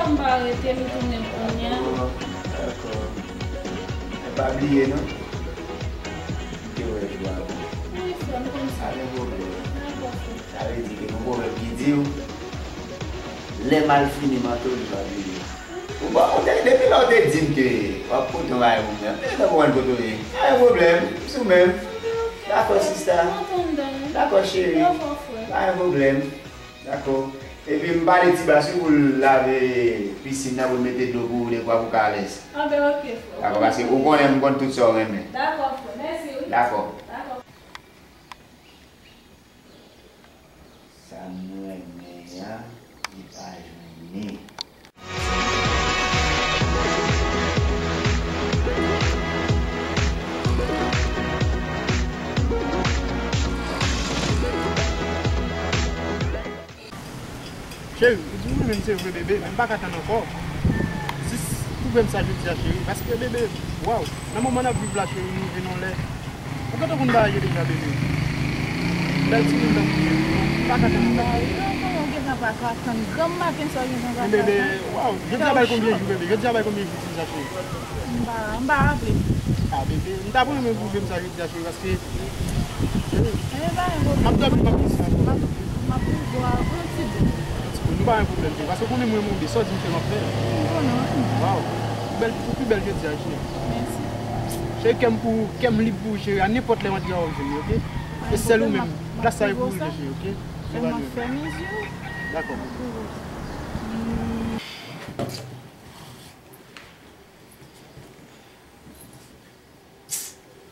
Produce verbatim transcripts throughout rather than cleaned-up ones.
M pa rete, m tounen kounye a. Dakò. Men pa bliye non. M te wè jou a. Wi, frè m, konn sa. Pa gen pwoblèm. Dakò, frè. Sa vle di ke gon pwoblèm ki di w, lè mal fini manto, li pa bliye. Ou bon, ou te, depi lè w te di m ke w ap pote yon bagay pou mwen, m te gentan konprann kote w ye. Pa gen pwoblèm, m sou men m. Dakò, sista. Dakò, cheri. Pa gen pwoblèm. Dakò. Epi m pale Ti Bas wi pou l lave pisin nan, pou l mete dlo pou ou dekwa pou w ka alèz. Anben, oke, frè. Dakò, paske ou konnen m konn tout sa w renmen. Dakò, frè. Mèsi, wi. Dakò. Dakò. Sa m renmen an, li pa jwenn li. Cheri, ou di w renmen m se vre, bebe, men m pa ka tann ankò. Jis pwouve m sa jodi a, cheri, paske, bebe, waw, nan moman n ap viv la, cheri, m rive nan lè. Ou gentan konn bagay yo deja, bebe. Bèl timoun nan, m pa ka tann ankò. Bagay yo, kòman ou gentan pa ka tann? Granm maten sa ou gentan pa ka tann? Bebe, waw, jodi a bay konbyen jou, bebe? Jodi a bay konbyen jou? Sa cheri. M pa, m pa raple. Ah, bebe, m ta renmen pou w fè m sa jodi a, cheri, paske, cheri, m ap dòmi, m ap plis. M ap, m ap plis bò a, pran ti bout. Yon ti bout, nou pa gen pwoblèm, cheri, paske ou konnen mwen, mwen, sa w di m fè, m ap fè. M konnen, wi. Waw, ou bèl, ou pi bèl jodi a, cheri. Mèsi. Cheri, kè m pou ou, kè m lib pou ou, cheri, a nenpòt lè w antre a w ap jwenn li, oke? E sèl ou menm, plas sa e pou ou, cheri, oke? Sèlman fèmen zye w. Dakò.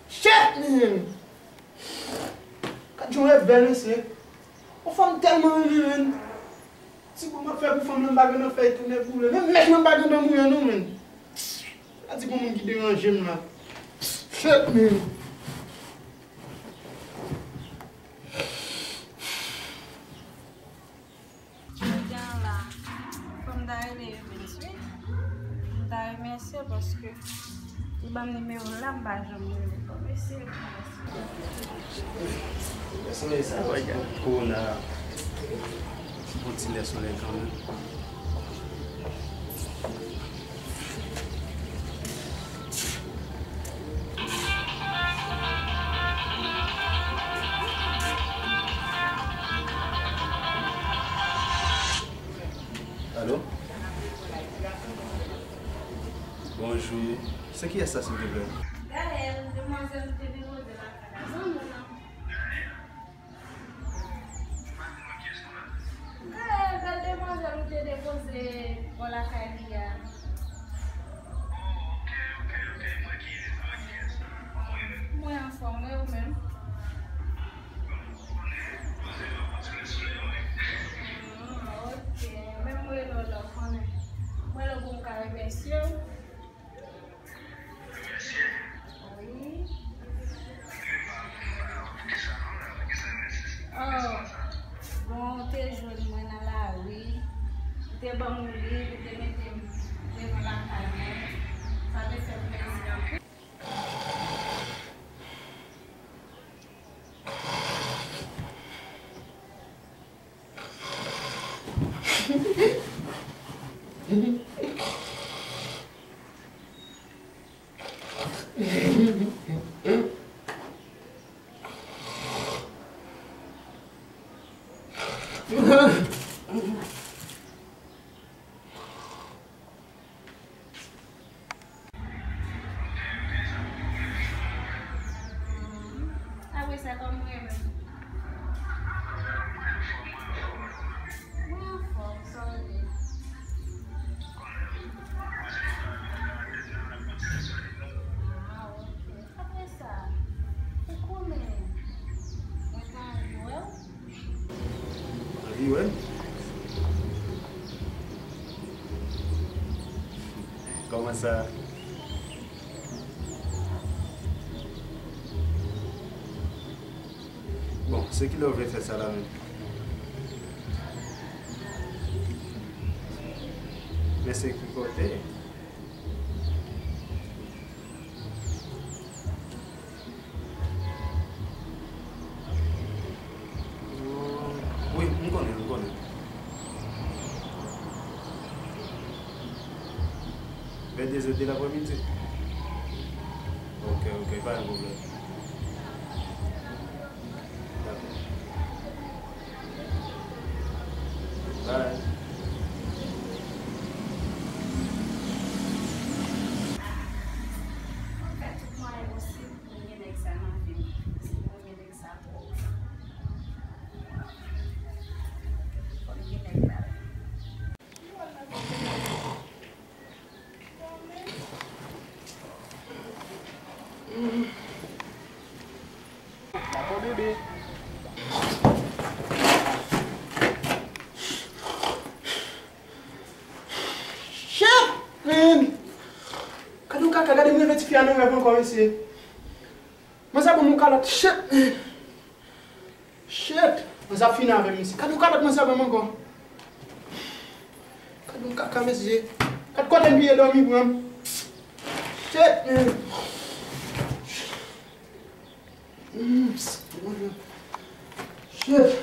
Shit, man! Gad yon revè, mesye. Yon fanm tèlman renmen, man. Ti bon m ap fè pou fanm nan, m pa gen nan fèy tounen boule. Menm mèch mwen m pa gen nan mouye non, man. Sa di gon moun ki deranje m la. Shit, man! Jodi a la, fò m ta rele Evens, wi. M ta remèsye paske li ban m nimewo l la, m pa janm rele. Fò m eseye pou m eseye. Lè solèy sa, ti kout kowona, ti bon ti lè solèy kanmenm. Alo? Bonjou. Se kiyès sa, silvouplè? Gaëlle, demwazèl ou te depoze lakay la. Zanmi w nan. Gaëlle, bèl demwazèl ou te depoze bò lakay li a. Mwen anfòm, e ou menm? Hmm, ok. Men m rele w la, w konnen. M rele w pou m ka remèsye w. Wi. Oh, bon, ou te jwenn mwen nan lari. Ou te ban m yon liv, ou te mete m devan lakay mwen. Sa te fè m plezi anpil. Apre sa, kòman w ye menm? Mwen anfòm, sa w di? Ah, ok. Apre sa, ou konnen, mwen ta anvi wè w. Anvi wè m? Kòman sa? Bon, se kilè w vle fè sa la menm? Men se ki kote? Wi, m konnen, m konnen. Dezè de lapremidi. Ok, ok, pa gen pwoblèm. Dakò. Bye. Mwen fè tout mwayen posib pou m gen nèg sa nan vi m. Si m gen nèg sa twò. Fò m gen nèg la. Dakò, bebe. Shit, man! Gade yon kaka, gade m leve tifi a nan rèv ankò, mesye. Mwen sa ban m yon kalòt, shit, man! Shit! Mwen sa fini avè m, mesye. Gade yon kalòt mwen sa ban m ankò. Gade yon kaka, mesye. Gade kote m piye dòmi, pran m. Shit, man! Mm, shit.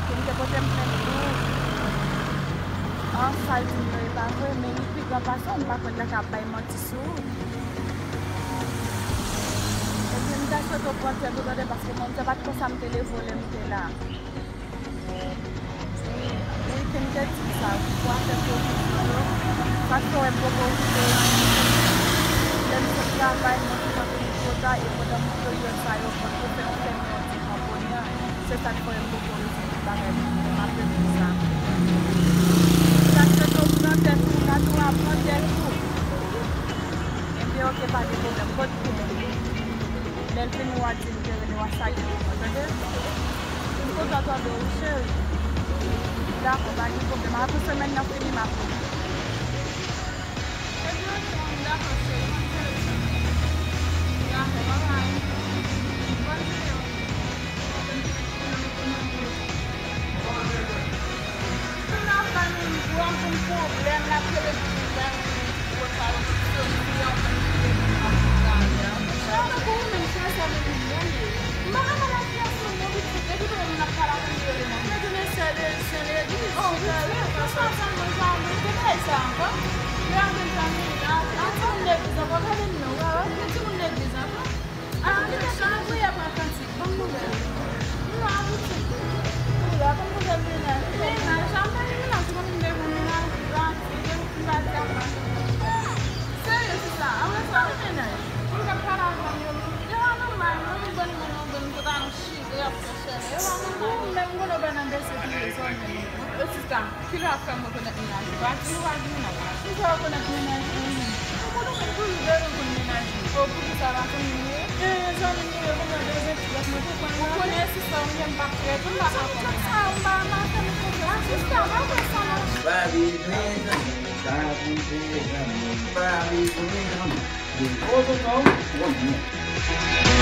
Pou m te pote m plent tou. An, sa l di m yo, e pa vre, men li pi gran pase w, m pa kwè l ta ka bay manti sou ou. Ebyen, m ta swete w pran tèt ou tande, paske mwen menm, se pa t konsa m te leve w lè m te la. Wi, wi, ke m te di sa, pou afè pwofesyon yo, sa k fè w wè m poko rive, lè m sot travay, mwen te kanpe twò ta, e pandan peryòd sa yo, mwen te fè yon fèmen yon ti kanponyan, se sa k fè w wè m poko rive tout bagay pou mwen, m ap regle sa. Sa k fè w pran tèt ou, gade w a pran tèt ou. Ebyen, oke, pa gen pwoblèm, kot Lè l vin, w a di m te rele w a salye l pou mwen, tande? M kontan tande w, wi, cheri. Dakò, pa gen pwoblèm. Apre semèn nan fini, m ap rele w. Ebyen, oke, dakò, cheri. Bye bye. Bòn jounen. Moun nan fè nou gwo anpil pwoblèm, l ap rele pou nou bay yon gwo salopri soti anpil pwoblèm nan fè talè. Sa tankou ou menm, frè, sa menm moun nan ye. M pa ka pale ak fiyanse m non, pitit, depi lè moun ap pale avè m, li rele m. Mwen te mesye de se legliz. Oh, pitit, mwen pa sa tann mwen jan mwen te bay sa ankò. Lè anpil zanmi, a, a timoun legliz ankò, gade m non, wè, wè, gen timoun legliz ankò. An, kite sa, nou priye pran kantik. Ban m nouvèl. Non, pitit. Ou la, ban m nouvèl mennaj. Mennaj, sa m pa gen mennaj, mwen menm depi mennaj, granti, gen moun ki pa di a pa. Serye, sista, apre sa, mennaj. Moun k ap pale avè m yo, yo pa nòmal, non, yon bann moun, yon bann kota nou chire, y ap fè chèlè. Yo pa nòmal. Ou menm, konnen w pa nan bese tou, sa w menm. Yo, sista. Kilè w ap fè m rekonèt mennaj ou? Pa di nou pa gen mennaj. Kijan w rekonèt mennaj ou? Ou konnen ou konn toujou bezwen konn mennaj ou. O, poukisa w pa konn li ye? E, zanmi m li ye, konnen w bezwen ti bèt mwen pou konn li. Ou konnen sista, ou menm m p ap trete, m pa ka konn mennaj ou. Sa, ou pa, pa fè m konfyans. A, sista, pa fè sa non. Pa bezwen zanmi, pa bezwen zanmi, pa bezwen zanmi. Depoze kò w, ou konnen.